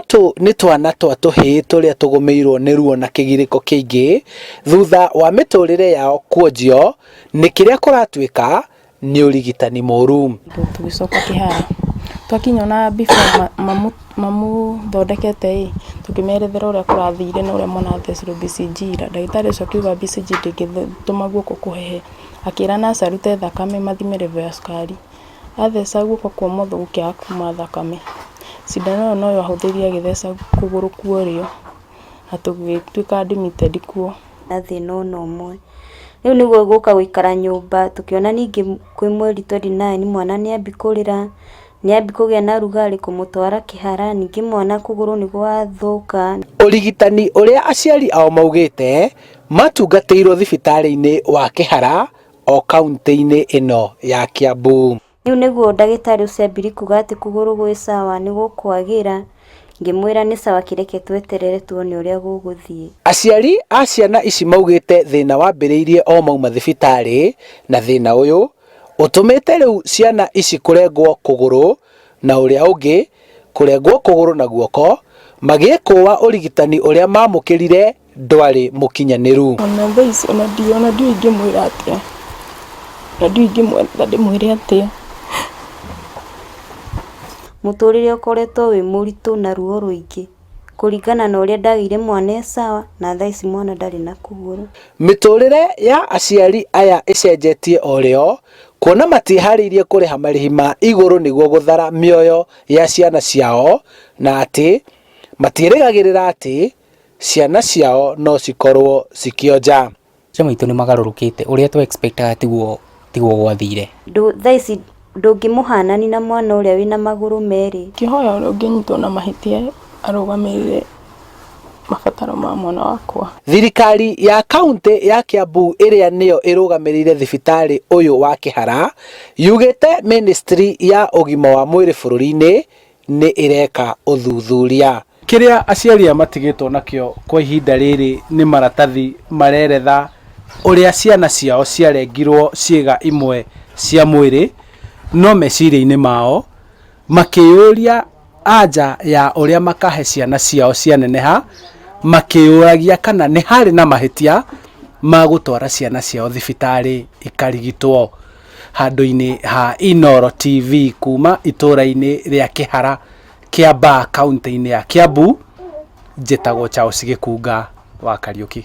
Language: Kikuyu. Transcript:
Tũtũ nĩ twana twa tũhĩĩ tũrĩa tũgũmĩirwo nĩ ruo na kĩgirĩko kĩingĩ thutha wa mĩtũrĩre yao kuonjio nĩ kĩrĩa kũratuĩka nĩ ũrigitani mũru. Tũgĩcoka kĩharo, twakinya ona before mamũthondekete ĩ, tũkĩmerethera ũrĩa kũrathire na ũrĩa mwana athecirwo BCG ira. Ndagĩtarĩ ũcio akiuga BCG ndĩngĩtũma guoko kũhehe, akĩra nurse arute thakame mathime level ya cukari. Atheca guoko kwa ũmotho gũkĩaga kuma thakame. Cindano ĩyo noyo ahũthĩrire agĩtheca kũgũrũ kwa ũrĩo na tũgĩtuĩka admitted kuo. Na thĩna ona ũmwe. Rĩu nĩguo gũka gũikara nyũmba tũkĩona ningĩ kwĩ mweri 29 mwana nĩ ambi kũrĩra, nĩ ambi kũgĩa na rugarĩ kũmũtwara kĩhara, ningĩ mwana kũgũrũ nĩ gwathũka. Ũrigitani ũrĩa aciari ao maugĩte matungatĩirwo thibitarĩ-inĩ wa Kĩhara o kaunti-inĩ ĩno ya Kiambu. Rĩu nĩguo ndagĩtarĩ ũcio ambiri kuga atĩ kũgũrũ gwĩ sawa nĩ gũkwagĩra, ngĩmwĩra nĩ sawa kĩreke tweterere tuone ũrĩa gũgũthiĩ. Aciari a ciana ici maugĩte thĩna wambĩrĩirie o mauma thibitarĩ na thĩna ũyũ ũtũmĩte rĩu ciana ici kũrengwo kũgũrũ na ũrĩa ũngĩ kũrengwo kũgũrũ na guoko magĩkũa ũrigitani ũrĩa mamũkĩrire ndwarĩ mũkinyanĩru. Ona thaa ici ona ndiũĩ ingĩmwĩra atĩa, ona ndiũĩ ingĩmwetha ndĩmwĩre atĩa. Mũtũrĩre ũkoretwo wĩ mũritũ na ruo rũingĩ kũringana na ũrĩa ndagĩire mwana e sawa na thaa ici mwana ndarĩ na kũgũrũ. Mĩtũrĩre ya aciari aya ĩcenjetie o rĩo kuona matiĩharĩirie kũrĩha marĩhi ma igũrũ nĩguo gũthara mĩoyo ya ciana ciao na atĩ matiĩrĩgagĩrĩra atĩ ciana ciao no cikorwo cikĩonja. Maica maitũ nĩ magarũrũkĩte ũrĩa twa expect aga tiguo tiguo gwathire. Thaa ici ndũngĩmũhanani na mwana ũrĩa wĩna magũrũ merĩ. Ngĩhoya ũrĩa ũngĩnyitwo na mahĩtia arũgamĩrĩre mabataro ma mwana wakwa. Thirikari ya kaunti ya Kiambu ĩrĩa nĩyo ĩrũgamĩrĩire thibitarĩ ũyũ wa Kĩhara yugĩte ministry ya ũgima wa mwĩrĩ bũrũri-inĩ nĩ ĩreka ũthuthuria. Kĩrĩa aciari aya matigĩtwo nakĩo kwa ihinda rĩrĩ nĩ maratathi mareretha ũrĩa ciana ciao ciarengirwo ciĩga imwe cia mwĩrĩ, no meciria-inĩ mao makĩyũria anja ya ũrĩa makahe ciana ciao cianeneha, makĩyũragia kana nĩ harĩ na mahĩtia ma gũtwara ciana ciao thibitarĩ ikarigitwo. Handũ-inĩ ha Inooro TV kuma itũra-inĩ rĩa Kĩhara, Kĩambaa, kaunti-inĩ ya Kiambu, njĩtagwo Charles Gĩkunga wa Kariũki.